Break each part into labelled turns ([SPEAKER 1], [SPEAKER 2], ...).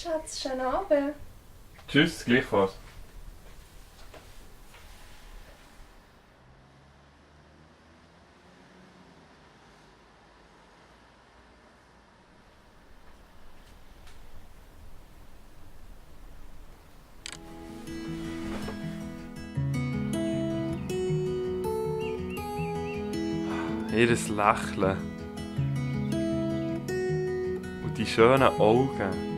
[SPEAKER 1] Schatz, schönen Abend.
[SPEAKER 2] Tschüss, gleichfalls. Ihr Lächeln und die schönen Augen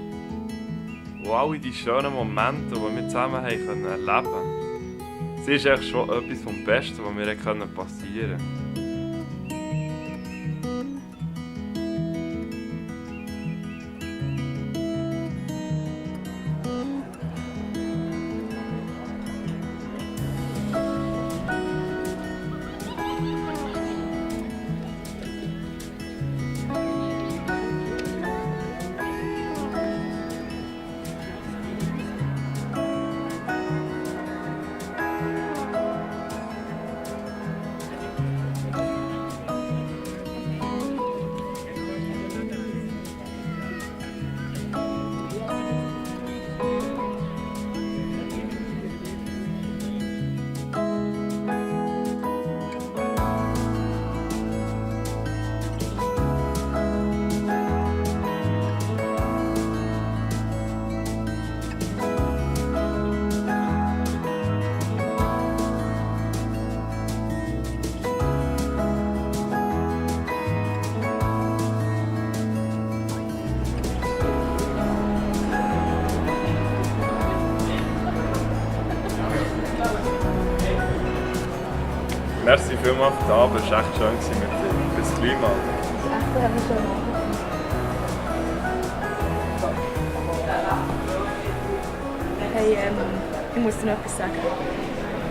[SPEAKER 2] und alle die schönen Momente, die wir zusammen haben erleben können. Sie ist echt schon etwas vom Besten, was mir passieren konnte. Merci vielmals für den Abend, es war echt schön mit dir. Bis gleich mal.
[SPEAKER 1] Das ist echt ein schöner Abend. Hey, ich muss dir noch etwas sagen.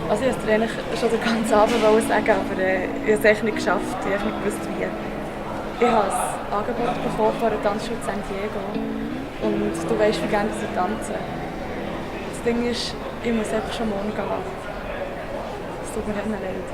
[SPEAKER 1] Also ich wollte dir eigentlich schon den ganzen Abend sagen, aber ich habe es echt nicht geschafft. Ich habe nicht gewusst, wie. Ich habe ein Angebot bekommen von einer Tanzschule San Diego. Und du weißt, wie gerne ich tanze. Das Ding ist, ich muss einfach schon morgen gehen. Es tut mir echt leid.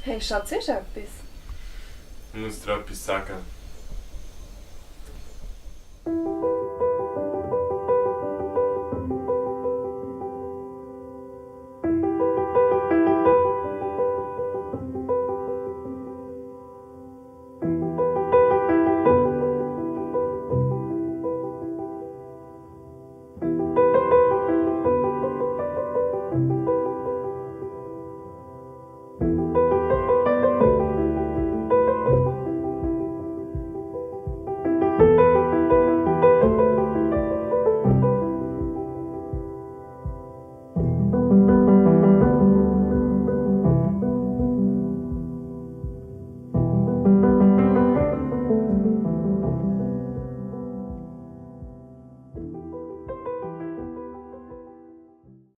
[SPEAKER 1] Hey Schatz, ist etwas?
[SPEAKER 2] Ich muss dir etwas sagen.